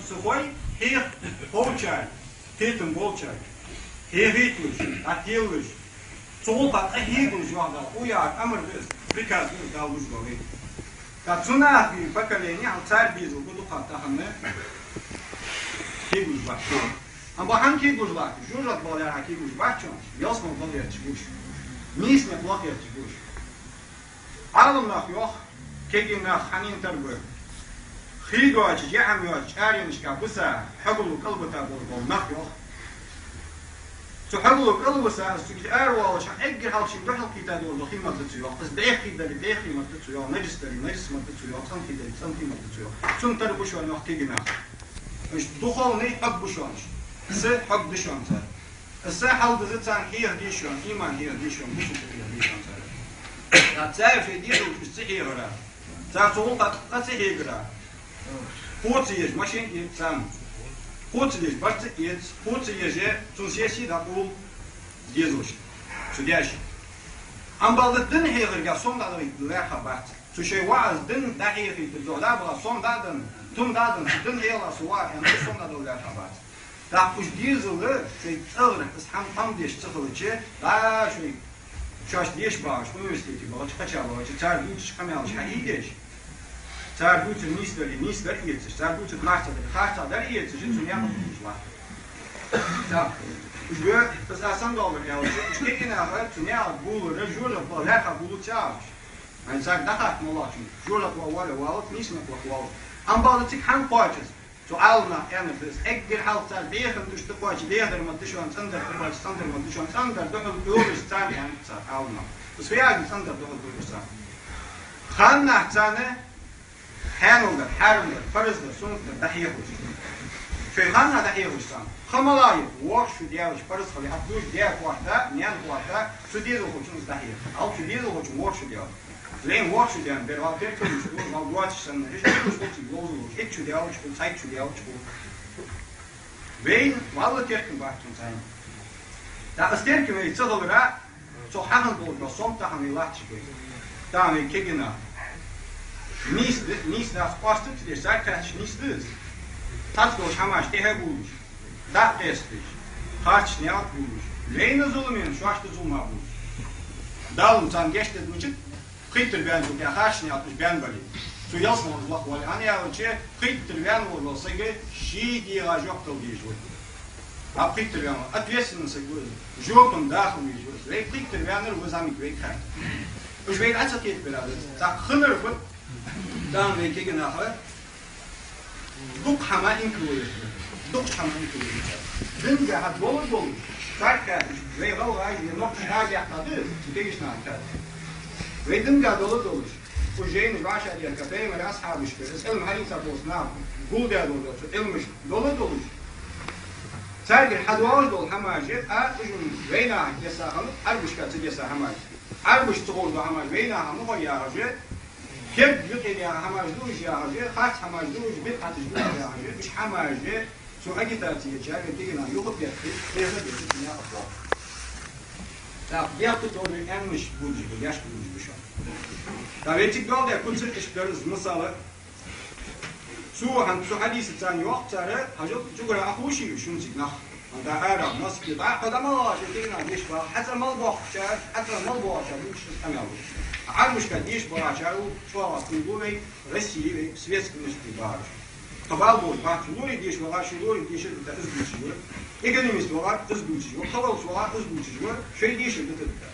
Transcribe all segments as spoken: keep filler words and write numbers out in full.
Сухой, хьеха ховчарга, кхетам болчарга, хьехийталуш, дӀателалуш, цу гӀулакха тӀа хьегалуш, йоах Дала, уяр амар да из, приказ да из, Дала луш дола. ТӀаккха цу наха поколение, хьал цар безам ба дукха тахан кхебуж бац. Амма хӀана кхебуж латташ, жожагӀате бала яхьа кхебуж бац уж, ялсмала бала етташ ба уж, нийсача наха лоха етташ ба уж. Ӏаламнаха йоах, кегий нах хьанна тара ба. Хий доацаш, яхьам йоацаш, чӀаренашка биса, хьогалу кӀалбита болаш бола нах йоах. Цу хьогалу кӀалбиса, из цу гита аравоалаш, эггара хьалха шийна духьалкхийтта долаш дола хий ма да цо йоах. Из бӀеха хий дале, бӀеха хий ма да цо йоах. Нажас дале, нажас ма да цо йоах. ЦӀена хий дале, цӀена хий ма да цо йоах. Цунна тара ба шоана йоах кегий нах. Иштта духовни хьог ба шоана. Са хьог да шоана цар. Из са хьалдиза царна хьеха деза шоана, иман хьеха деза шоана, бусалба хьеха деза шоана цар. ТӀаккха цар шоай дезалца уж ца хьехара, цар цу гӀулакха тӀа ца хьегара, кхо ца еш машен эца царна, кхо ца деш барзкъа эца, кхо ца еш цун сессий дӀакъовла дезалашта, цу даьша. Амма бала дин хьехарга сом дӀадалийта лаьрхӀа бац. Цу шоай ваӀаз дин дӀахьехийта духьа дӀа а бала сом дӀа а денна, тум дӀа а денна, цу дин хьехалахь со ваӀа аьнна, сом дӀадала лаьрхӀа бац. ТӀаккха уж дезал шоай цӀагӀара из хӀама къам деш ца хилча, дӀа шоай шоашта деша багӀаш, университете багӀача, кхыча багӀача, цар дувцаш къамаьлаш хьаийдеш, цар дувцар нийса дале, нийса дар эцаш, цар дувцар харц дале, харц дар эцаш, цу наькъа тӀа дувцаш латт. ТӀаккха уж бе, из а сандалгар аьлча, уж кегий наха цу наькъа гулара, жожагӀате бала лаьрхӀа гуллуц яхаш. Ай царга дӀахатта ма лоацаш, жожагӀате вала валац, нийса наькъа валац. Амма бала цига хӀана кхоач из? Цу Ӏаламнаха аьннар да из, эггара хьалха цар бӀеха тӀа уж тӀакхоач, бӀеха дар ма да шоана, цӀена дар тӀакхоач, цӀена дар ма да шоана, цӀена дар духьал оалаш царна аьннад цар Ӏаламнаха. Из фу яхилга цӀена дар духьал оалаш царна? Ханнахьа царна хьанал дар, хьарам дар, парз дар, суннат дар дӀахьехалуш. Шоай ханнахьа дӀахьехалуш царна. Ха мала я, ворхӀ шу даьлча парз хиле, хьа душ даь корта, наьна корта, цу дезалхочунна из дӀахьеха. Хьал цу дезалхочунна ворхӀ шу даьлча. Вайна ворхӀ шу даьнна бер, вал теркалуш ду, вал доацаш санна, иштта уж хӀанз ловзалуш, итт шу даьлча хул, цхьайтта шу даьлча хул. Вайна валла теркам бац цунца. ТӀаккха из теркам вай ца хилара, цох хьахинна болаш бола сом тахан вай латташ ба. Тахан вай кегий нах. Нийса да, нийса дац, къоастам ца деш, царга хаьттача нийса да из. Цхьацца долча хӀамашта тӀехьа а бувлаш, дӀа а къестадеш, харцача наькъа тӀа бувлаш, вайна зуламена шоашта зулам а бувлаш. Дала царна гешт дергдолча пхийттара баьнна цу тӀа харцача наькъа тӀа уж баьнна бале, цу ялсмале лоха вале. ХӀана аьлча, пхийттара ваьнна волаш вола саг ший дегӀа жоп дала дезаш ва. А пхийттара ваьнна вола ответственни саг ва из, жопа ма даха везаш ва из. Вай пхийттара ваьннар ва зӀамига вайга хаьттача. Уж вай дӀа ца кхетабар да из. ТӀаккха хиннар фуд? Тахан вай кегий наха дукха хӀама инкарло еш ба. Дукха хӀама инкарло еш ба. Динга хьа дола долаш, царга хаьттача, вай гӀалгӀай, е нохчий а яьккха да из, цу кегийча наха хаьттача. Вай динга дола долаш, уж жайнаш вӀашагӀъелла, пайхамара асхьабашка, из Ӏилма хьаийца болча наха гулдаь дола, цу Ӏилмаша дола долаш, царгара хьадоагӀаш дола хӀамаш а, уж вайнаха деса хӀама, Ӏарбашка ца деса хӀамаш. Ӏарбаша ца ховш дола хӀамаш вайнаха ма хой яхаш, керда юкъера яха хӀамаш да уж яхаш, харц хӀамаш да уж, бидӀаташ да уж яхаш, уж хӀамаш, цу агитаци еча вай кегий наха юха а бехке, кхера а бехке, цу наькъа тӀа. ТӀаккха бехктокхараш аьннаш будаш ба, яш будаш ба шоана. ТӀаккха вай цига доаладаь куц иштта дар из, масала, цу хӀан-, цу хьадиса царна йоах цар, хьажал, цугара Ӏоховший шоана цига нах. ХӀанз ара маске дӀа, кхы дӀа ма лоаш, кегий наха деша багӀа, хьа цӀа мел боахкачар, хьа цӀа мел боахкачар, уж шоаш къамаьл ду. Ӏарбашка деша багӀачар, чӀоагӀа кулгу вай, Россе вай, светски мишта багӀараш. Кхы бала болаш бац, лорий деша вагӀар, ший лорий дешар дита из дувцаш ва. Экономист вагӀар, из дувцаш ва. Кхы волча вагӀар, из дувцаш ва. Шоай дешар дита дита.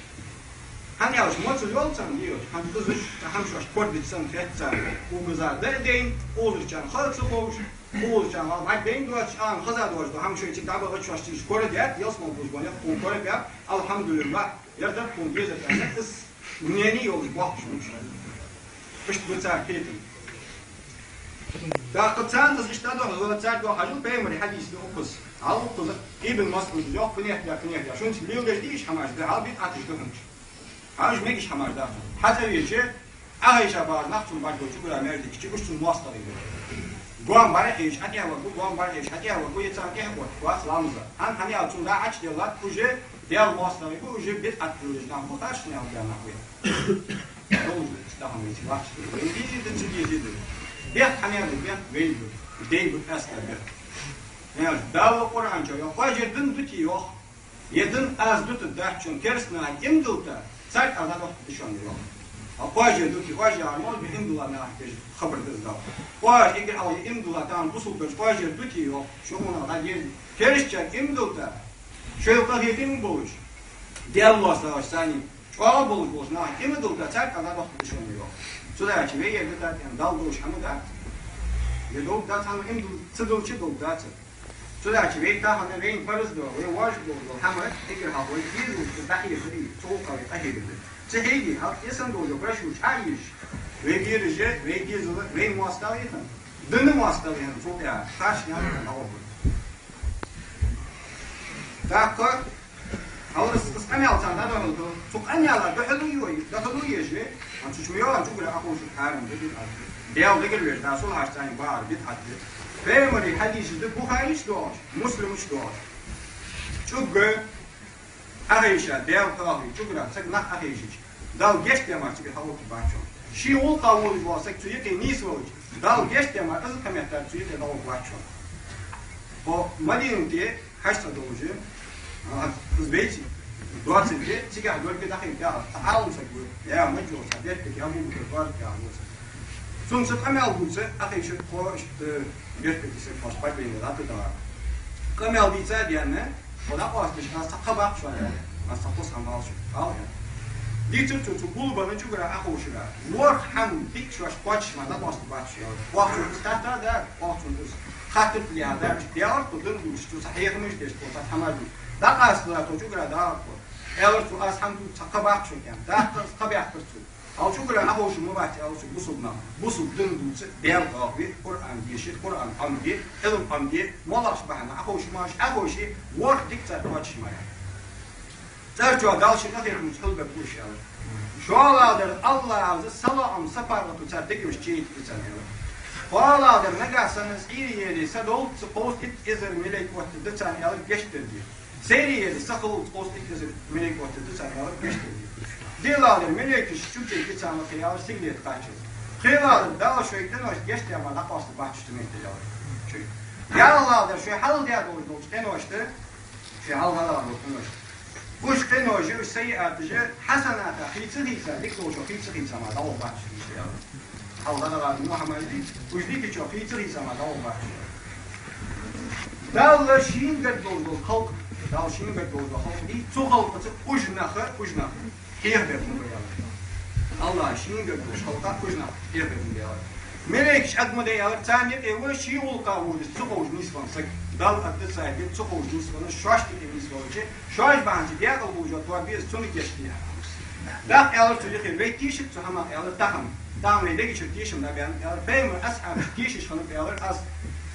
ХӀана аьлча, моцал йола царна деш, хӀанз из, хӀама шоашта корадеча санна хет царна. Укхаза да а дайна, укхазарчарна ха а ца ховш, укхазарчарна вӀалла бӀаргадайна доацаш, Ӏалам хеза доацаш дола хӀама шоай цига дӀабахача шоашта из корадет, ялсмала бувш бола тхона корабаьб, алхьамдулиллахӀ, ер да тхона дезар аьнна, из мнени йолаш боахкаш ба уж. Иштта ба цар кхетам. ТӀаккха царна из иштта духьал, цар духьал хьажал, пайхамара хьадис да укхаза. Хьал укхаза Ибн МасӀуда йоах, кхы нехтя, кхы нехтя. Шоана цига леладеш дийша хӀамаш да, хьал бидӀаташ да хӀанз. Хьал уж мегаш хӀамаш да. Хьажа веча, Ӏохайша багӀар нах цунна бӀаргагой, чугара маьждига чу, уж цунна моастагӀий ба. Гоама бӀарахьежаш хьатӀехьаваргва, гоама бӀарахьежаш хьатӀехьаваргва, е царна тӀехьа кхоачаргвац ламаза. ХӀана, хӀана аьлча цунна дӀа Ӏочуделлад, уж Даьла моастагӀий ба, уж бидӀат лелаеш нах ба, харцача наькъа тӀа нах ба. Долаш да, иштта хӀама вайцига латташ да. Вайна дезий да, ца дезий да. Бехк хьанна да, бехк вайна да. Дей бу къаьстта бехк. Э, Дала Къуръан чу йоах, кхоажар дин дутий йоах. Е дин аз дутаргдац шоана, кераста наха иман дилла, царга аз дӀадоттаргда шоана йоах. А кхоажар дутий, кхоажар мо иман дилла наха деш хабар да из Дала. Кхоажар, эггара хьалха иман дилла, тахан бусалба долча кхоажар дутий йоах, шо хӀана дӀадийр. Керастачарга иман дилла, шоайла къахетам болаш, Даьла лоацаш санна чӀоагӀа болаш болча наха иман дилла, царга аз дӀадоттаргда шоана йоах. Цудухьа вай ер дитад аьнна, Далла долаш хӀама дац. Е долга дац хӀама, иман дилла ца долча долга дац. Цудухьа вай тахан вайна парз дола, вайна важиб дола хӀама, эггара хьалха вай дезалца дӀахьехар, цу гӀулакха вай къахьегар да. Ца хьеге, хӀаьта эсала дола башхулча хьаийш, вай бераш, вай дезал, вайна моастагӀа яхар, дина моастагӀа яхар, цул тӀехьа харш яхар дӀагӀоргба. ТӀаккха хьалхарча къамаьла царна дӀадахьалду. Цу къамаьла духьала ю, духьала еш, а цу чу ма йоагӀа чугара Ӏоховшар хьарам да, бидӀат да. Даьла дагар веш, да сулхаш царна багӀар бидӀат да. Пайхамара хьадисаш да, Бухарийс доагӀаш, Муслимас доагӀаш. ЧӀугга Ӏохайша, Даьла къахетам чугара саг нах Ӏохайшача, Дала гешт де мара цигара хьалгӀоргбац шоана. Ший гӀулакха волаш вола саг цу юкъе нийсвелча, Дала гешт де мара из кхаметтар цу юкъе дӀагӀоргвац шоана. Хьо Мадинате хьажцӀа долаш, а, из бейци, доацилга, цигахь долга дахийта яхар, цхьа Ӏалам саг ва, я мажо, цхьа беркате Абу Бакр Фарукъ яхаш ва саг. Цунца къамаьл дувца, Ӏохайша, кхо иштта беркате саг, кхоъ парбейна латта дагӀар. Къамаьл дийца а даьнна, Хьо дӀакъоасташ, аз цхьа кхаъ баккха шоана, аьлар. Аз цхьа хоза хӀама ала шоана, ала, аьлар. Дийцар цо, цу гулбенна чугара Ӏоховшар. ВорхӀ хӀама дика шоашта кхоачаш мара дӀакъоастаргбац шо, аьлар. Оаха цунна из хаттар даьд, оаха цунна из хаттар леха даьд, иштта даьлар тхо дин дувцаш, цо цхьа хьехамаш деш, тхо цхьа хӀама дувц. ДӀакъаста тхо чугара, дагӀар тхо. Аьлар цо, аз хӀама дувц, цхьа кхаъ баккха шоана, аьнна. Даккха из кхаъ баьккхар цо. Хьал чугара Ӏоховшар ма бац, аьлар цо, бусалба нах. Бусалба дин дувца, Даьла къахетам, Къуръан деша, Къуръан къамаьл де, Ӏилма къамаьл де, моллагӀча бахьанах Ӏоховша ма Ӏа, Ӏоховше, ворхӀ дика царга кхоачаш ма Ӏа. Цар чу Дала ший къахетамца хьулбергба уж, аьлар. ШоллагӀдар АллахӀа салоӀам, сапаргӀато цар дегаш чу йийтаргда царна, аьлар. КхоалагӀдар нагахьа санна из Ӏуйре ере са долча, кховзткъа итт эзар малейк оттаргда царна, аьлар, гешт дергда. Сайре ере са хилча, кховзткъа итт эзар малейк оттаргда царна, аьлар, гешт дергда. ДиълагӀдар малейкаш чу чу йийтаргда царна, аьлар, сигалет кхаччалца. ПхелагӀдар Дала шоай къиношта гешт де мара дӀакъоастаргбац шо цу метте, аьлар. ЯрлагӀдар шоай хьалха даь долаш долча къиношта, шоай хьалха даь долча къиношта. Уж къинош, уж сайиаташ хьасанатах хийца-хийца, дика долчох хийца-хийца мара дӀагӀоргбац шо, аьлар. Хьалха даь долаш хӀама дий, уж дикачох хийца-хийца мара дӀагӀоргбац шо. Далла шийна гарга долаш дола халкъ, Далла шийна гарга долаш дола халкъ дий, цу халкъаца уж нах, уж нах хьехабергба, аьлар. АллахӀа шийна гарга долча халкъа уж нах хьехабергба, аьлар. Малейкаш Ӏад ма дий, аьлар, царна юкъе ва ший гӀулакха волаш, ца ховш нийсвенна саг. Далла аргда царга, ца ховш нийсвенна, шоашта юкъе нийсвелча, шоаш бахьанца декъала болча тоабе из, цунна гешт де. ТӀаккха аьлар цо, дехар, вай тешаргда цу хӀамах, аьлар, тахан. Тахан вай дега чура тешам дӀабаьннаб, аьлар, Пайхамара асхьабаш тешаш хиннаб, аьлар, аз.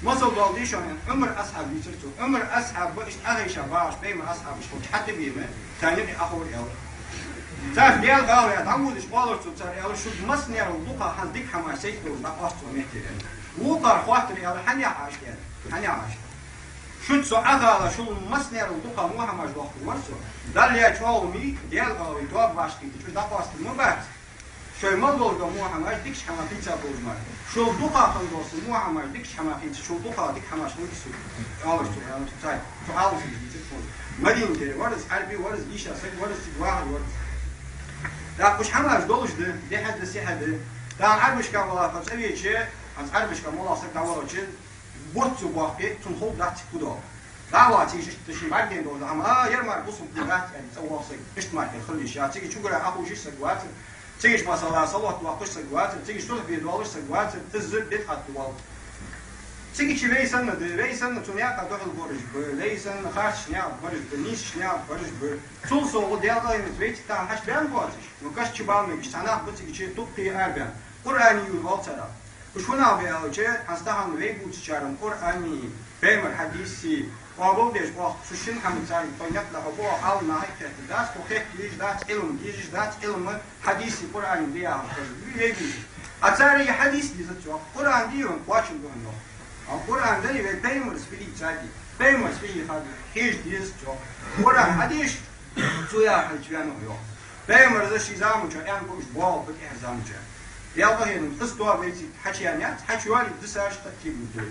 Масал доаладе шоана, Ӏумара асхьаб дийцар цо. Ӏумара асхьаб иштта Ӏохайша багӀаш, Пайхамара асхьабаш хилча хьатӀабе ма, царна юкъе Ӏоховра, аьлар. Цар Даьла гӀалгӀай дӀаводаш, оалар цо царга, аьлар, шуга массанеро дукха хӀанз дика хӀамаш сайта долаш дӀакъоаст цу метте, аьлар. Вокхар хоаттар, аьлар, хӀана яхаш, аьлар, хӀана яхаш. Шуца со Ӏохайша, шул массанеро дукха во хӀамаш дохкаш вар со. Далла чӀоагӀо ма йий, Даьла гӀалгӀай тоаба вӀашагӀкхийтача уж дӀакъоастаргбац. Шоай мел долаш дола во хӀамаш дикача хӀамах хийца болаш мара. Шул дукха хинна дола са во хӀамаш дикача хӀамах хийца, шул дукха дика хӀамаш хилда сога, оалар цо, аьлар цо царга. Цу Ӏалам сага дийцар цо. Мадинате вар из, Ӏарбий вар из, дийша саг вар из, цига вахар вар из. ТӀаккха уж хӀамаш долаш да, дехьа да, сехьа да. ТӀаккха Ӏарбашка валар цӀавеча, аз Ӏарбашка моллагӀа саг дӀавахача, бутт цо боаккхе, цунна ховргдац цига фу доагӀа. ДӀаваха цига иштта ший бӀаргадайна дола хӀама, а, ер мара бусалба дац аьнна, цӀавоагӀа саг, иштта мара хила йиш яц. Цига чугара Ӏоховшаш саг вацар, цига, масала, салот доаккхаш саг вацар, цига сулхьбе доалаш саг вацар, из бидӀат да, валлахӀи. Цига чу вай санна да, вай санна цу наькъа духьал бараш ба, вай санна харцача наькъа бараш ба, нийсача наькъа бараш ба. Цул совгӀа Даьла къахетамца вайцига тахан хьачубаьнна боацаш, ну, каша чу бала мегаш цхьа нах ба цига чу туппхе арабаьнна. Къуръан ювр вал царех. Уж фуннагӀа ба аьлча, хӀанз тахан вай бувцачарна Къуръани, Пайхамара хьадиси, къоабал деш, оаха цу шин хӀамаца тхо никъ дӀахьоргба, оаха Ӏалам нахага хетаргдац, тхо хетта дезаш дац, Ӏилма дезаш дац, Ӏилма, хьадиси, Къуръани да яхар хаза вай бувцаш. А цар из хьадис дезац оаха, Къуръан дий хьона, кхоачам да хьона оаха. А Къуръан дале, вай Пайхамарца фу дийцад, Пайхамарца фу хьийхад, хьежа дезац оаха. Къуръан хьадеш, цо яхача венна йоах. Пайхамара ший заман чу аьнна ба уж, боагӀа ба тӀехьарча заман чу. Даьла къахетамца, из тоаба вайцига хьачуяьннаяц, хьачуйоале дисараш тӀатегаш да.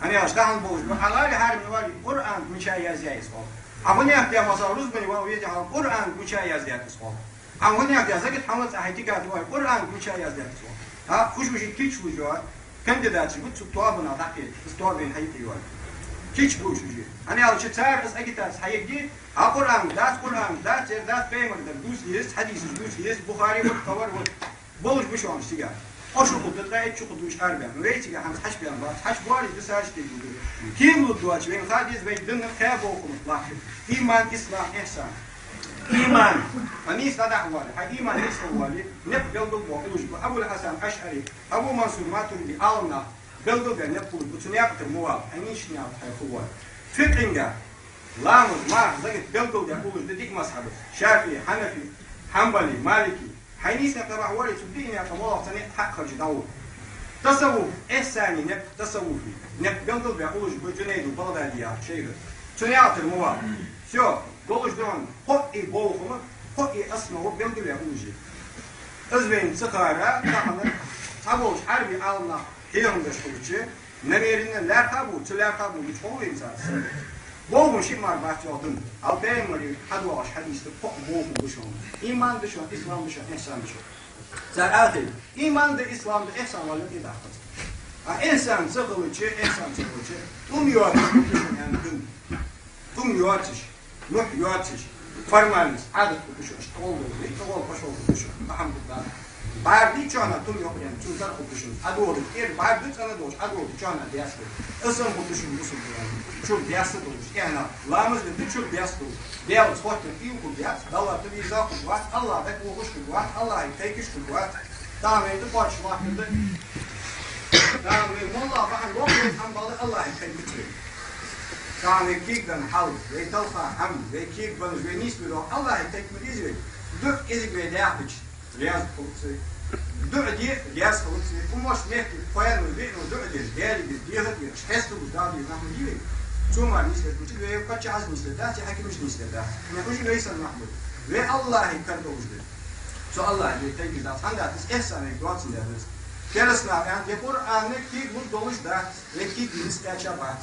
ХӀана аьлча, тахан болаш ба, хьалаьле хьарам вале, Къуръан мича яздаьд из хьо? Хьа хӀунех де масал рузбане вала везде хьал, Къуръан мича яздаьд из хьо? Хьа хӀунех де закат хьалаца хьай тика вале, Къуръан мича яздаьд из хьо? Хьа, уж уже кийчлуш йола кандидаташ ба цу тоабанах дӀакхета, из тоабан хьайкъа йола. Кийчбу уж уже. ХӀана аьлча, цар из агитаци хьаергья, хьа Къуръан дац, Къуръан дац, ер дац, пайхамара дар дувца деза, хьадисаш дувца деза, Бухари ва, хабар ва. Болаш ба шоана цига. Ӏо шу кхувда, ткъаь итт шу кхувда уж арабаьнна. Вай цига хӀанз хьачубаьнна бац, хьачубоале дисача тӀа гуду. Кийралургдоацаш вайна ха деза вай дина кхаь бохамах лакхе. Иман, ислам, ихьсан. Иман. Хьа нийса дӀадахьа вале, хьа иман нийса хила вале, никъ белгалбоаккхаш уллаш ба. Абул-Хьасан АшӀари, Абу Мансур Матуриди Ӏаламнаха белгалдаь никъ хулаш ба, цу наькъа тӀара ма вала, хьа нийса наькъа тӀара хьо хила вале. ФикъхӀага, ламаз, марха, закат белгалдаь уллаш да диъ мазхӀабаца: ШафиӀи, Хьанафи, Хьанбали, Малики. Хьай нийса наькъа тӀара вале, цу диъ наькъа моллагӀа цхьа никъ хьакхаржа дӀагӀо. Тасаввуф, ихьсани никъ, тасаввуфи никъ белгалбаь уллаш ба Джунайдул БагӀдади яхача шайха. Цу наькъа тӀара ма вала. Всё, долаш да хьона кхоъ бохама, кхоъ основа белгалъяь уллаш я. Из вайна ца хара, тахан цхьаболча Ӏарбий Ӏаламнаха хьехам беш хилча, намеренно лаьрхӀа бу, ца лаьрхӀа бу, мича хов вайна цар са. Бохам шиъ мара бац йоах дина. Хьал пайхамара хьадоагӀаш хьадис да, кхоъ бохам ба шоана. Иман да шоана, ислам да шоана, ихьсан да шоана. Цар аьлар: иман да, ислам да, ихьсан валла тӀадаккха. А ихьсан ца хилча, ихьсан ца хилча, тӀум йоацаш хул шоана, аьнна, дин. ТӀум йоацаш, мухь йоацаш, формальность, Ӏадат хул шоана, аш тӀагӀолла долаш, тӀагӀолла пошёл хул шоана, алхьамдулиллахӀ. БӀаргадий чоана тӀум йоаккхаш, цун тӀара хул шоана Ӏадода, тӀера бӀаргадий цӀена долаш Ӏадода чоана даьсса. Ислам хул шоана бусалба, чура даьсса долаш, эхьна, ламаз де чура даьсса долаш. Даьла цхьоттар ийла хургвац, Далла тӀавийрза хургвац, АллахӀ дӀакхухьаш хургвац, АллахӀага кхайкаш хургвац. Тахан вай дукхача латтар да. Тахан вай моллагӀа бахьан лохаш хӀама бала АллахӀага кхайкац вай. Тахан вай кулг денна хьал, вай талха хӀама, вай кулг беннаб, вай нийсбеннаб, АллахӀага кхайка ма дезий вай. ДуӀа кӀезига вай даьхача раьза хул Цо. ДуӀа де, раьза хул Цо. Умаш мехки кхоана веана дуӀа деш, Даьлага дехар деш, хьесталуш Дала дийна хӀама дий вай. Цо мара нийслуш ма дий вай, паччахьа нийслуш дац, хьакимаша нийслуш дац. Нах уж вай санна нах ба. Вай АллахӀага кара долаш да. Цу АллахӀага вай кхайкаш дац, хӀана дац, из ихьсан вайга доацандаь да из. Кераста наха аьннад: е Къуръан кулг лургдолаш дац, е кулг нийса кхаьча бац.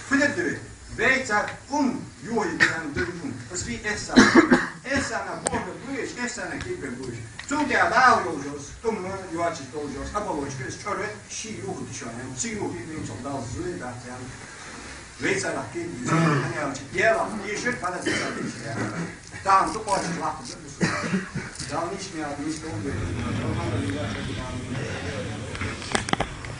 Фу дергда вай? Вай цар тӀум юхаергья аьнна да из тӀум. Из вий ихьсан. Ихьсана бохабергба вай, ихьсана кулг бергба вай. Цул тӀехьа дӀахо йолаш йола из, тӀум йоацаш долаш йола из, оболочка, из чӀора ший юхаргда шоана аьнна. Ца юхайе, вайна цох Далла зулам дац аьнна. Вай царех кулг дийша, хӀана аьлча Даьлах дийшар, хӀана ца дийшар. Тахан дукхача латтар да бусалба. Дала нийсача наькъа тӀа нийсдолда вай. АлхьамдулиллахӀи раббил Ӏаламин.